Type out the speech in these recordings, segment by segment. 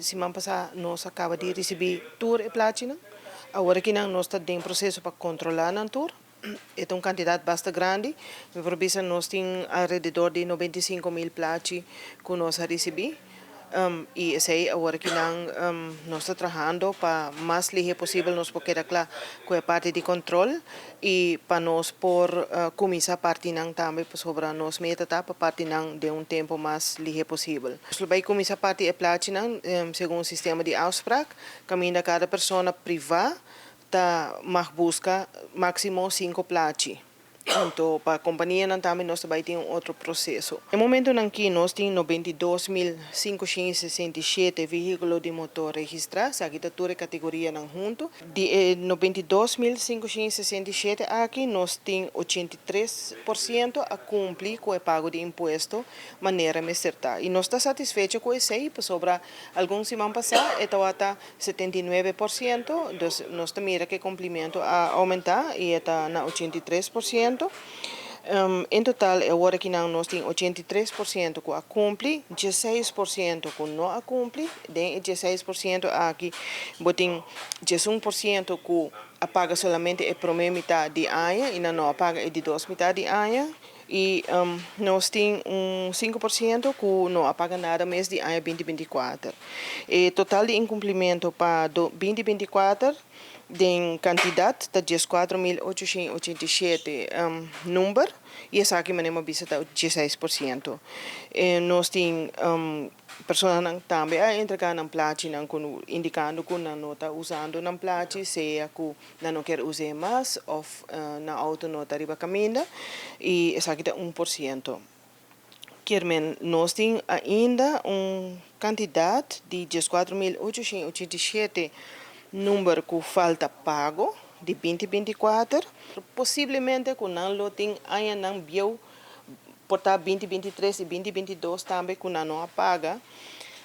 Siman pasá nos a kaba di risibí tur e plachinan. Awor aki nos ta den proseso pa kontrolá nan tur. E ta un kantidat basta grandi. Mi por bisa nos tin alrededor di 95 mil plachi ku nos a risibí. I esei awor aki nos ta trahando pa mas lihé posibel nos por keda kla ku e parti di kontrol i pa nos por kuminsá parti nan tambe, pasobra nos meta ta pa parti nan den un tempu mas lihé posibel. Nos bai kuminsá parti e plachinan segun sistema di afspraak, kaminda kada persona privá ta mag buska máksimo 5 plachi. Anto, pa kompanianan tambe nos tambe tin un otro proseso. Na e momentonan aki nos tin 92.567 vehíkulo di motor registrá, esaki ta tur kategorianan huntu. Di 92.567 aki, nos tin 83% a kumpli ku e pago di impuesto manera mester ta. I nos ta satisfecho ku esei, pasobra algun siman pasá tabata 79%, anto nos mira ku e kumplimentu a oumentá i ta na 83%. En total, awor aki nos tin 83% ku a kumpli, 16% ku no a kumpli, den 16% aki, bo tin 11% ku a paga solamente e promé mitar di aña i no a paga e di dos mitar di aña. I nos tin un 5% ku no a paga nada mes di aña 2024. E total di inkumplimentu pa 2024 den kantidat ta 14.887 number i esaki, manera m'a bisa, ta 16%. I nos tin personanan tambe a entregá nan plachinan indikando ku nan no ta usando nan plachi, sea ku nan no ke usa mas òf nan outo no ta riba kaminda, i esaki ta 1%. Ke men nos tin ainda un kantidat di 14.887 number ku falta pago di 2024. Posiblemente ku nan lo tin añanan bieu, por ta 2023 i 2022 tambe ku nan no a paga.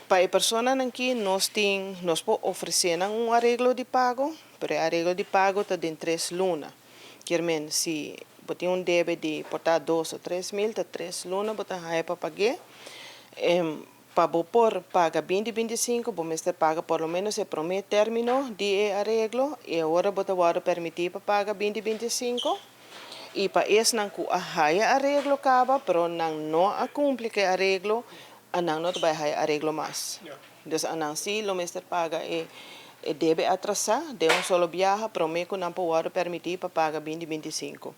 Pa e personanan aki nos tin, nos por ofresé un areglo di pago, pero e areglo di pago ta di 3 luna. Ke men, si bo tin un debe di por ta 2 òf 3 mil, ta 3 luna bo ta haya pa paga. Pa bo por paga 2025, bo mester paga por lo ménos e promé término di areglo i awor bo ta permití pa paga 2025. I pa esnan ku a haya areglo kaba, pero nan no a kumpli ku e areglo, nan no bai haya areglo mas. Dus nan sí lo mester paga e debe atrasá di un solo biaha, promé ku nan por permití pa paga 2025.